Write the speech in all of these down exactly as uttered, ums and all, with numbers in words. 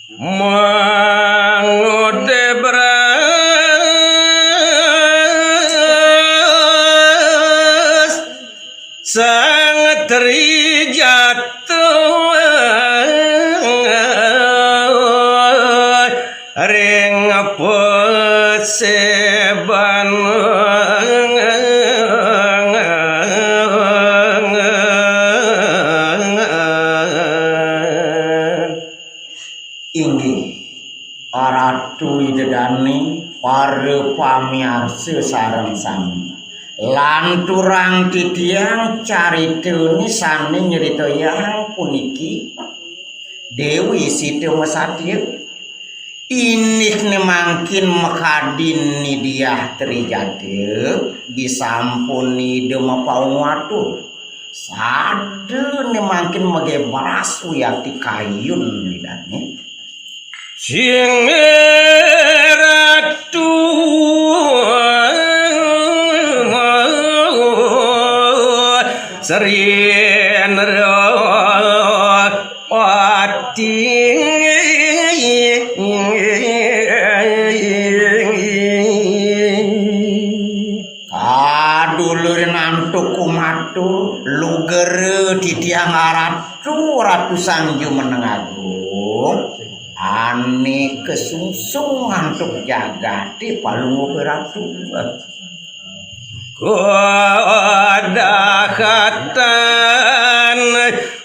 Mangudé bras Sang Trijatun ring paséban. Inggih, Ratu Ida Dané, para pamiarsa sareng sami. Lanturang titiang caritané sané nyritayang puniki, Déwi Sita Masatya. Indik né mangkin makadin Ni Diah Trijatha disampun Ida mapaungu atur. Sada né mangkin magé bras wiakti kayun Ida Dané. Sing Ratu Sri Indrawati. Kadulurin antuk kumatur, lugra titiang Ratu, Ratu Sang Jumeneng Agung, ané kasungsung antuk jagaté Palungguh Ratu. Kadahatan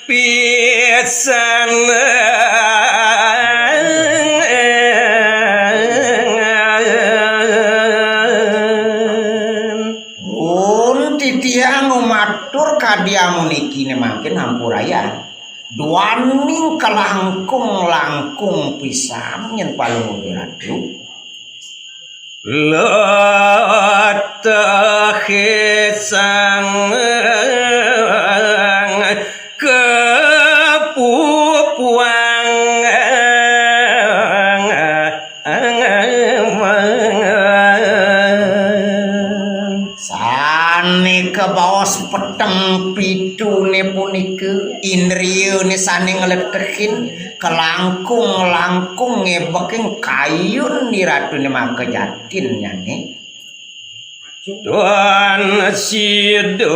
pisan. Pun titiang ngumatur kadi amuniki né mangkin, hampurayang. Duaning kalangkung-langkung pisan nyén Palungguh Ratu. Letehé sang kapupuang. Sané kabaos peteng pituné punika, indriyané sané ngletehin, kalangkung-langkung ngébeking kayun Ni Ratuné makajatin nyané. Tuan sida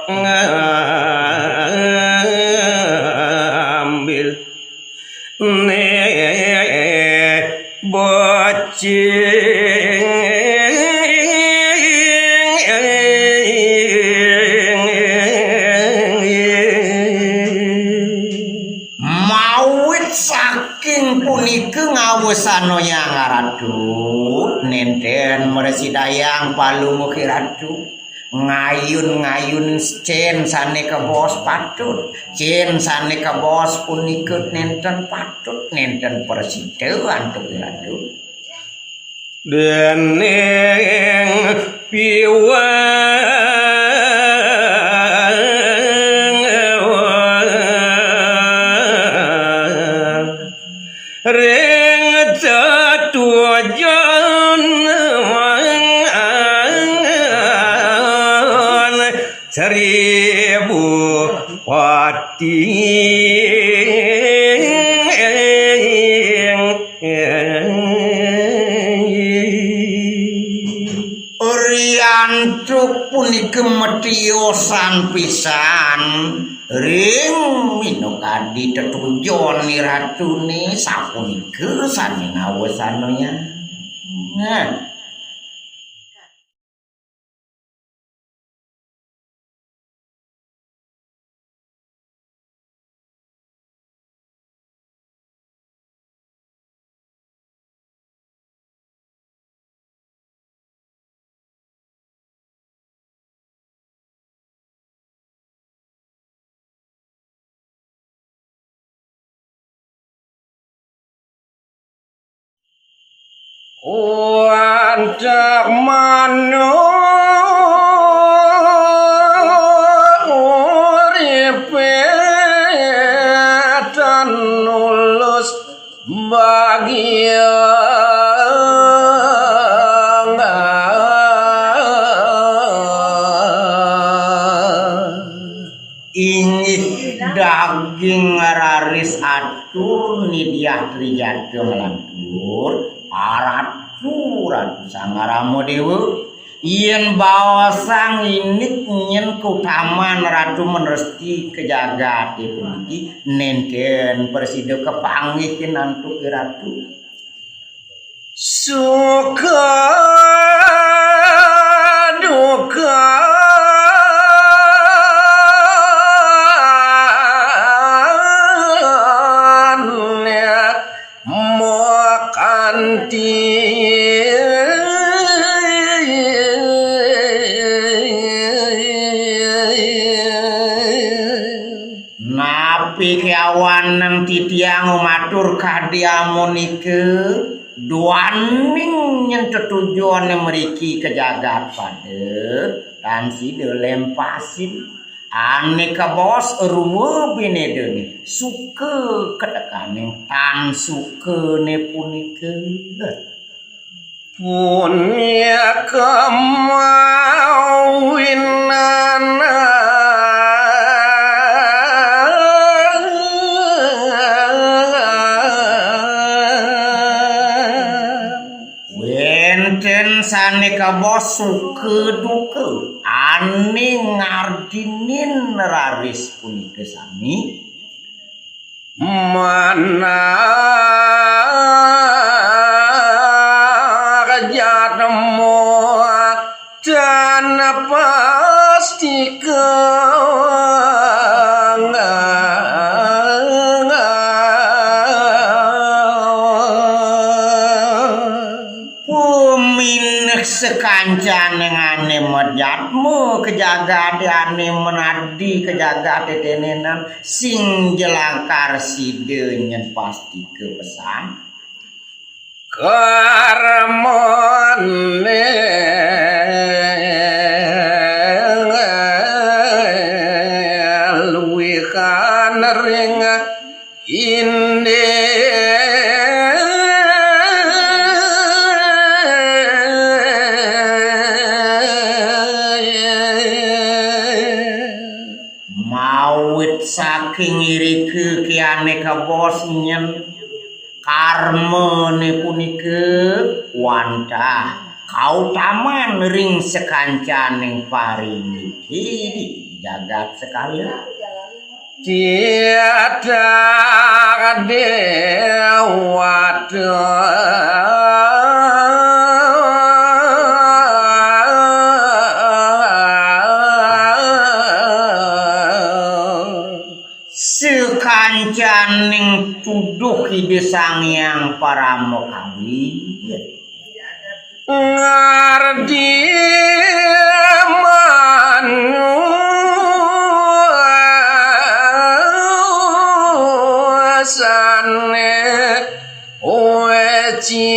ngambil né bocing. Mawit saking punika ngawesanayang Ratu, nénten mrasidayang Palungguh Ratu ngayun-ngayun cén sané kabaos patut, cén sané kabaos punika nénten patut, nénten prasida antuk Ratu. Déning piwang ring tetujon Seribu Pati. Riantuk punika matiosan pisan ring minakadi tetujon Ni Ratuné, sapunika sané ngawesanayang. Nah. Wadah manuk uripé tan nulus bagian. Inggih, Daging raris atur Ni Diah Trijatha nglantur, aratu, Ratu Sang Rama Dewa. Yén baosang indik nyén kautaman Ratu manresti ka jagaté puniki, nénten prasida kapanggih antuk Ratu. Suka duka makanti. Napi kéwanten titiang matur kadi amunika, duaning nyén tetujoné mriki ka jagat pada, tan sida lempasin. Ané kabaos rwa binédané, suka katekaning tan sukané punika. Punika mawinan wénten sané kabaos suka duka, ané ngardinin raris punika sami. Manah jatmu tan pastika. Puminih sakancaning ané majatma ka jagaté, ané manadi ka jagaté tenenan, sing jlangkar sida nyén pastika pesan. Karmané luwihan ring indik. Mawit saking irika kiané kabaos nyén karmané punika wantah kautaman ring sakancaning parindik di jagat sekala. Tiada dewata. Sakancaning tuduh Ida Sang Hyang Parama Kawi. Ngardi manusané wéci.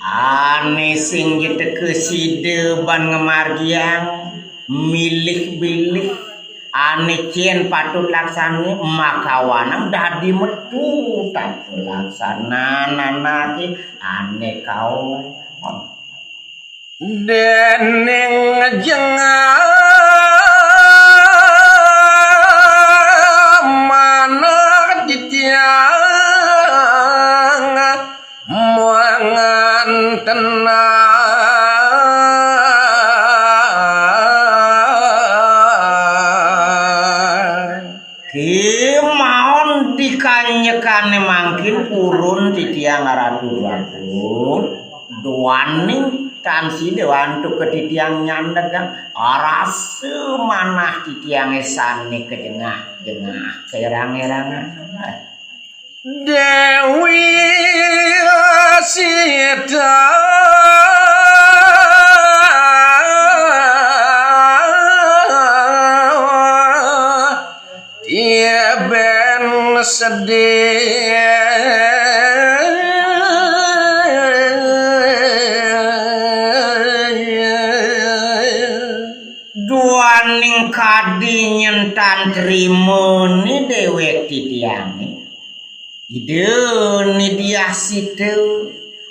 Ané sing jeteka sida ban ngamargiang milih-bilih ané cén patut laksana makawanang dadi metu tanpa laksana nanaké ané kaon. Déning jengah manah titiang mangan tenang. Kémaon di kanyekané mangkin purun titiang Ratu Agung, duaning tan sida antuk ka titiang nyandegang, rasa manah titiangé sané kajengah-jengah, kaérang-érangan. Déwi Sita tiben sedih. Duaning kadi nyén tan trima ni déwék titiangé. Ida ni diah sida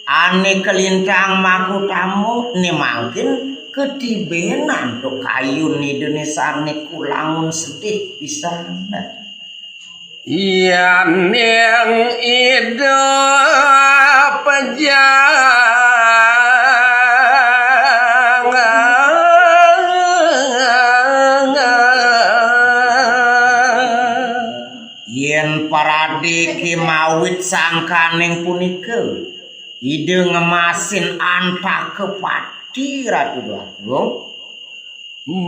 ane kalintang makutama ne mangkin katibena antuk kayun Ida ne sane kulangun sedih pisan. Yaning Ida pejang. Yen paradike mawit sangkaning punika, Ida ngemasin antaka pati, Ratu Déwa Agung.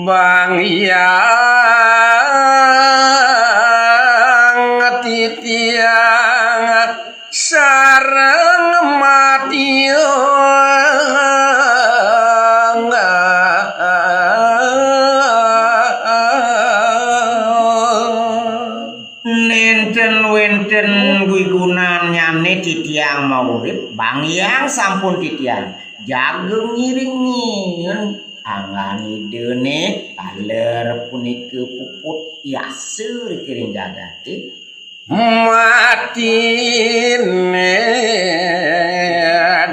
Bang Hyang titiang sareng mati. Nenten wenten guigunannyane titiang maurip, Bang Hyang sampun titiang jaga ngiringin anggan Idane taler punika puput yasa rikiring jagate. Matine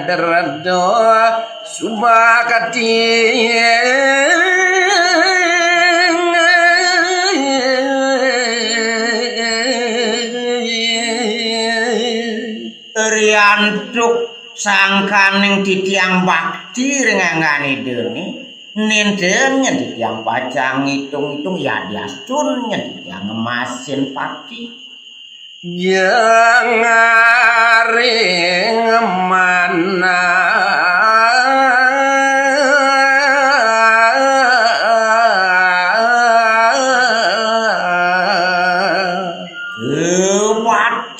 dreda subakti. Riantuk sangkaning titiang bakti ring anggan Idane, nenten nyen titiang pacang ngitung-itung, yadiastun nyen titiang ngemasin pati. Jangaring manah.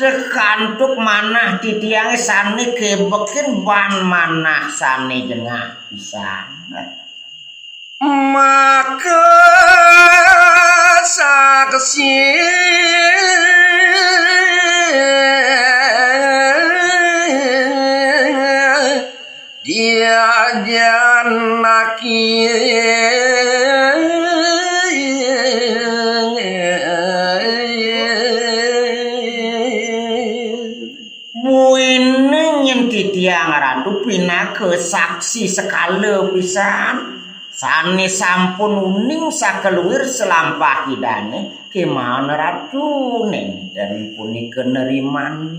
Kepatek antuk manah titiange sane kebekin ban manah sane jengah pisan. Maka saksi dia janaki. Buina nyen titiang Ratu pinaka saksi sekala pisan, sane sampun uning sakaluir salampah Idane, kemawon Ratu nenten punika neriman.